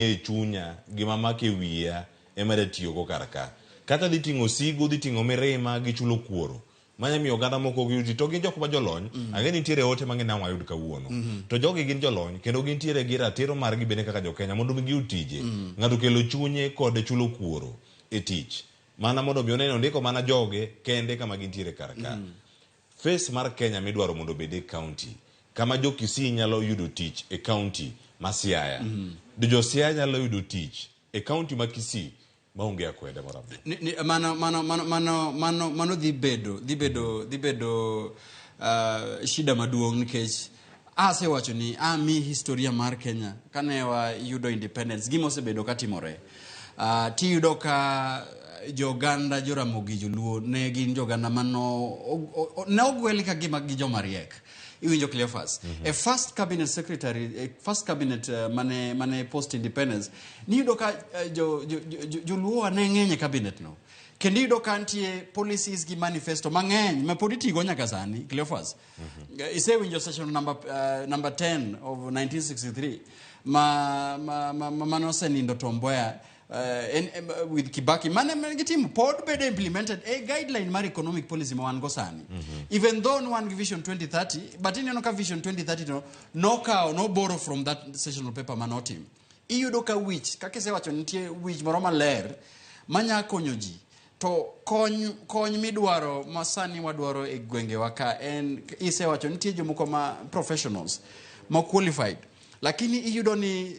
E chunya, gima mako e wiya ema adwa tiyogo kar ka. Kata dhi ting'o sigu, dhi ting'o mirima gi chulo kuoro. Manya miyo oganda moko ok yud tich. To gin jok ma jolony, ang'e ni nitiere ote mang'eny ma wayud kawuono. To jogi gin jolony kendo gintiere gi ratiro margi bende kaka jo Kenya mondo mi giyud tije. Ng'ato okelo chunye kod chulo kuoro e tich. Mana mondo mi one ni ondiko mana joge kende kama gintiere kar ka. Face mar Kenya midwaro mondo obed e county kama jo Kisii nyalo yudo tich e county ma Siaya. Do jo Siaya nyalo yudo tich e county ma Kisii maonge akwede moro amora? Mano dhi bedo shida maduong' nikech asewacho ni ami historia mar Kenya kane wayudo independence, gima osebedo katimore, tiyudo ka joganda Joramogi Joluo ne gin joganda mano ne ogwel ka gima gi joma riek. Iwinjo, Cleophas? E first cabinet secretary, e first cabinet mane post independence, niyudo ka joluo ne ng'eny e cabinet no, kendo iyudo ka nitie policies gi manifesto mang'eny ma pod itigo nyaka sani. Cleophas, isewinjo session number 10 of 1963 ma manosenindo Tom Mboya with Kibaki mane gitimo pod bedo implemented e guideline mar economic policy ma wan go sani, even though ne wan gi Vision 2030, but ineno ka Vision 2030 no nokawo no borrow from that sessional paper manotim. Iyudo ka wich kaka isewacho, nitie wich moro maler manya konyo ji, to kony midwaro ma sani wadwaro e gwengewa ka en isewacho nitie jomoko ma professionals ma qualified, lakini iyudo ni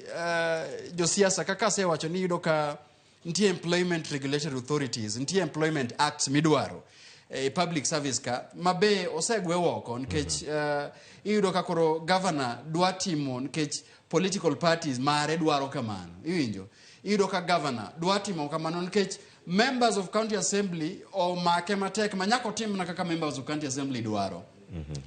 josiasa, kaka asewacho ni iyudo ka nitie employment regulatory authorities, nitie employment acts midwaro e public service ka ma be osegwe oko nikech iyudo ka koro governor dwa timo nikech political parties mare dwaro kamano. Iwinjo, iyudo ka governor dwa timo kamano nikech members of county assembly omake matek ma nyaka otim mana kaka members of county assembly dwaro.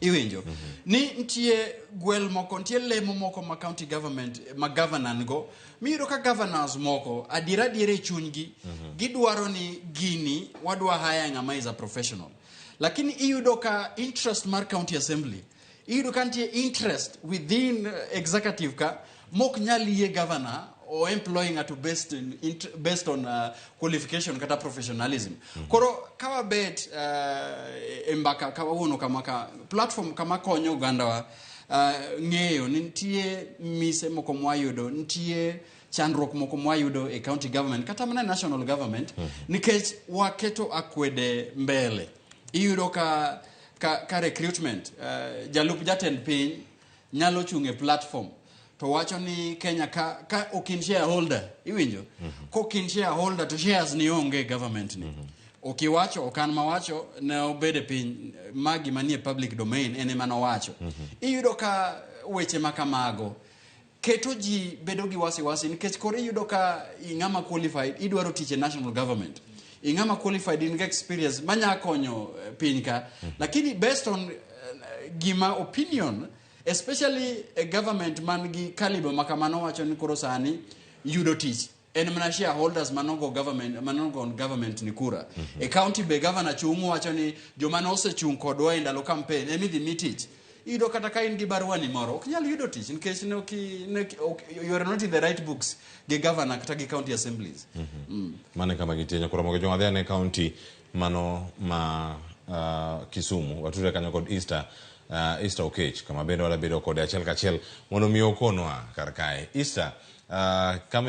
Iwinjo ni nitie gwel moko, nitie lemo moko ma county government ma governor nigo, miyudo ka governors moko adiera adiera e chunygi gidwaro ni gini wadwa hire ng'ama is a professional, lakini iyudo ka interest mar county assembly, iyudo ka nitie interest within executive ka mok nyal yie governor o employ ng'ato based on qualification kata professionalism. Koro ka wabet e mbaka kawuono kama ka platform kama konyo ogandawa ng'eyo ni nitie mise moko mwayudo, nitie chandruok moko mwayudo e county government kata mana e national government nikech waketo akwede mbele. Iyudo ka recruitment, jalup jatend piny nyalo chung' e platform to wacho ni Kenya ka ok in shareholder, iwinjo, kok in shareholder to shares ni onge e government ni. Ok iwacho, ok an mawacho, ne obedo e piny magi manie public domain en ema nowacho. Iyudo ka weche ma kamago keto ji bedo gi wasiwasi nikech koro iyudo ka ing'ama qualified idwaro tich e national government, ing'ama qualified, in gi experience manya konyo piny ka, lakini based on gima opinion, especially a government man gi caliber ma kamano, wacho ni koro sani yudo tich en mana shareholders manogo government, manogo government ni kura. E county be governor chung' wacho ni joma nosechung' kodwa e ndalo campaign ema idhi mi tich. Iyudo kata ka in gi barua ni moro, ok nyal yudo tich nikech ne you are not in the right books gi governor kata gi county assemblies. Mano e kama gintie. Nyakoro mogo jong'adhi ane county mano ma Kisumu, watudre kanyo kod Easter Okech, kama bende wadwa bedo kode achiel kachiel mondo mi okonwa kar kae. Easter, kama